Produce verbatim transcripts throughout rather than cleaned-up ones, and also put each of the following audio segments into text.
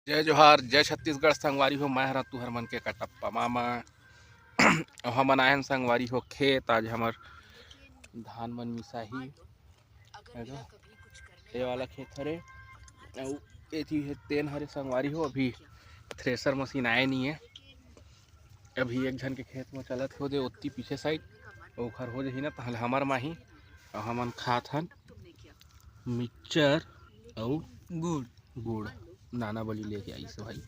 जय जोहार, जय छत्तीसगढ़ संगवारी हो। मैं हरा तुहर मन के कटप्पा मामा। अउ हमन आए हन संगवारी हो खेत। आज हमर धान मन मिसाही। ये वाला खेत हरे, अउ एथी हे तेन हरे संगवारी हो। अभी थ्रेसर मशीन आए नहीं है। अभी एक झन के खेत में चलत हे, ओदे ओत्ती पीछे साइड, ओखर हो जही ना, तहले हमर माही। अउ हमन खात हन मिक्सचर अउ गुड़। गुड़, नाना बली लेके आइस भाई।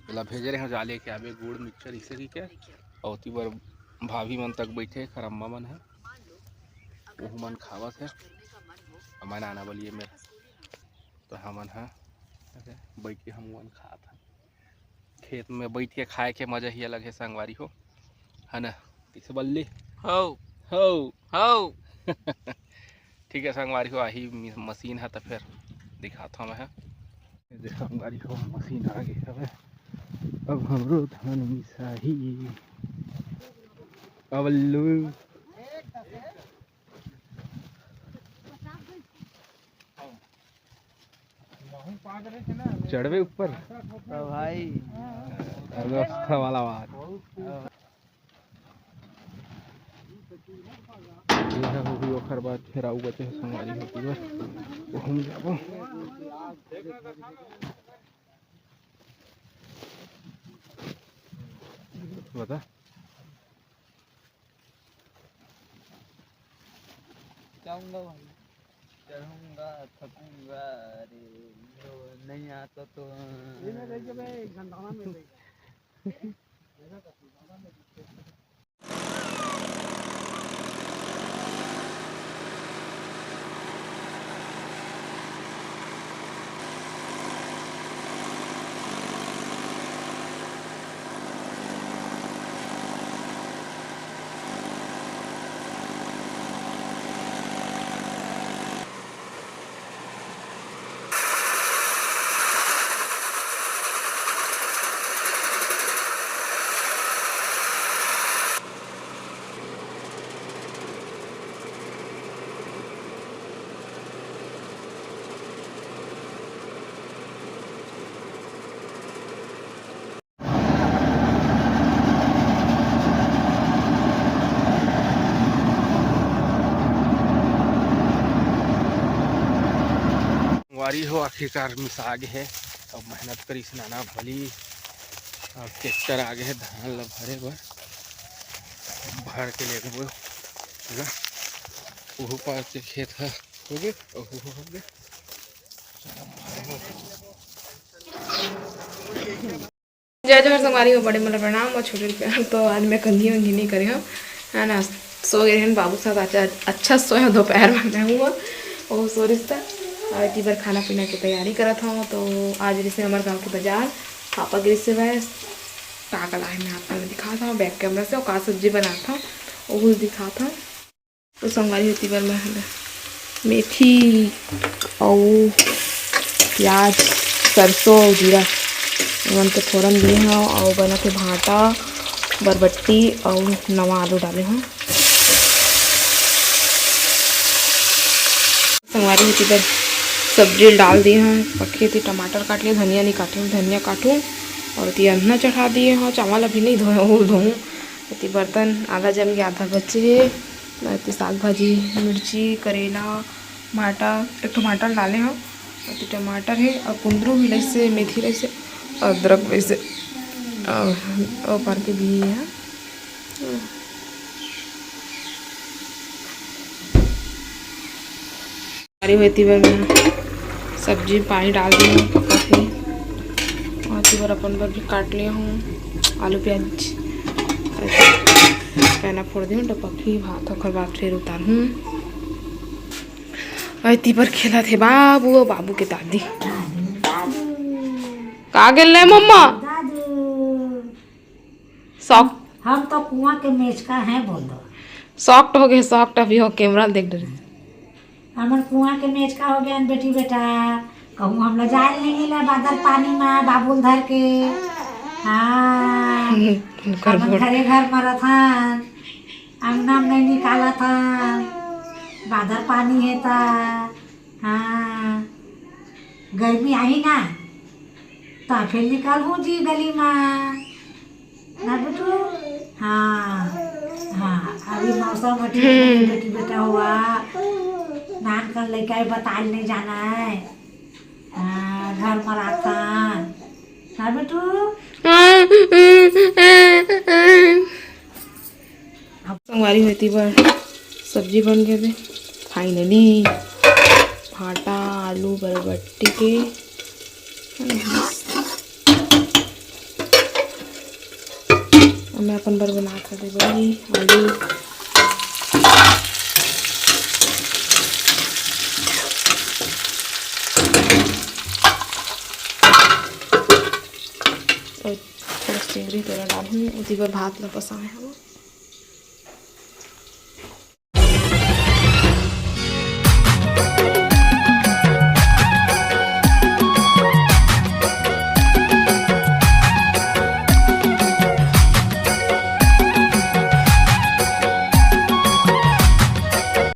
एला भेजे रहे जा लेके आबे गुड़ मिक्सचर इसे की के। अउ ओती बर भाभी मन तक बैठे खरम्मा मन है, ओहू मन खावत है। अउ मैं नाना बली है मेरा, तो हमन ह बैठ के हम मन खात हन। खेत में बैठ के खाए के मजा ही अलग है संगवारी हो, है ना? किसे बल्ली? हो। हो। हो। ठीक है संगवारी हो, आही मशीन है तो फिर दिखात हूँ मैं। ये संगवारी हो, मशीन आ गई हवे। अब हमरो धान मिसाही। अब लू चढ़वे ऊपर। तो भाई अवस्था वाला बात। ये है होही, ओखर बाद फिर आऊ बचे हे संगवारी होती बस। वो हम जाबो। बता। जाऊंगा भाई, चढ़ूंगा, थकूंगा, अरे, नहीं आता तो। ये ना रह गया भाई, घंटाना में रह गया। संगवारी हो, आखिरकार मिसा गे हे। अब मेहनत करिस नाना भली। अब ट्रैक्टर आ गे हे धान ल भरे बर, भर के ले देबो ना। ओहू पार के खेत ह हो गे, ओहू हो गे। जय जोहार संगवारी हो, बड़े मन ल प्रणाम और छोटे ल प्यार। तो आज मैं कंघी वंघी नहीं करे हूँ, है ना, सो गए हैं बाबू के साथ। अच्छा, अच्छा सोए हूँ दोपहर में मैं हूँ, वो सो रिश्ता। और एती बर खाना पीना की तैयारी करत हूँ। तो आज जैसे हमारे गाँव के बाजार पापा गिर से वह का का लाए मैं आप मन ल दिखात हूँ बैक कैमरा से, और का सब्जी बनात हूँ वो दिखात हूँ। तो संगवारी होती बर मैं हला मेथी अउ प्याज, सरसों अउ जीरा, एमन के फोरन दिए हव अउ बनत हे भांटा, बरबट्टी अउ नवा आलू डाले हव। संगवारी होती बर सब्जी ल डाल दिए हव, पक्की थी टमाटर काट लिए, धनिया नहीं काटे हव, धनिया काटूँ अउ ती अन्ना चढ़ा दिए हव, चावल अभी नहीं धोए हव, धोऊँ। एती बर्तन आधा जम के आधा बचे हे। एती साग भाजी, मिर्ची, करेला, भांटा, एक ठो भांटा ल डाले हव। एती टमाटर हे अउ कुंदरू भी लइसे, मेथी लइसे, अदरक लइसे, अउ, अउ पार के भी हे। अरे, एती बर मैं सब्जी पानी डाल दी हूँ, पका थे। और एती बर अपन बर भी काट लिया हूँ आलू प्याज। पैना फोड़ दी हूँ, टपक ही भात, ओकर बाद फिर उतार हूँ। और एती बर खेला थे बाबू और बाबू के दादी। का गेल रे मम्मा? दादू। शॉक। हम तो कुआं के मेचका हैं, बोल दो। शॉक्ड हो गए, शॉक्ड अभी हो, कैमरा देख डरे। हमन कुआं के मेचका हो गए बेटी बेटा, कहूँ हम लोग जाए नहीं ला बादर पानी में बाबुल धर के। हाँ, कर हमन बोल। घरे घर मरत हन, अंगना में नहीं निकालत हन, बादर पानी है ता। हाँ। गर्मी आही ना, त फेर निकलहूँ जी गली मा। ना बेटू? हाँ, हाँ, अभी मौसम ह ठीक नहीं, हम्म। बेटी बेटा हुआ, नान कन लइका है, बताल नहीं जाना है। हाँ, घर मा राखन। ना बेटू? संगवारी होती बर सब्जी बन गए बे, finally। भाटा, आलू, बरबट्टी के। अब मैं अपन बर बना कर दे बड़ी आलू। और थोड़ा चिंगरी तेला डालहूँ, उती बर भात ला पसाए हवं।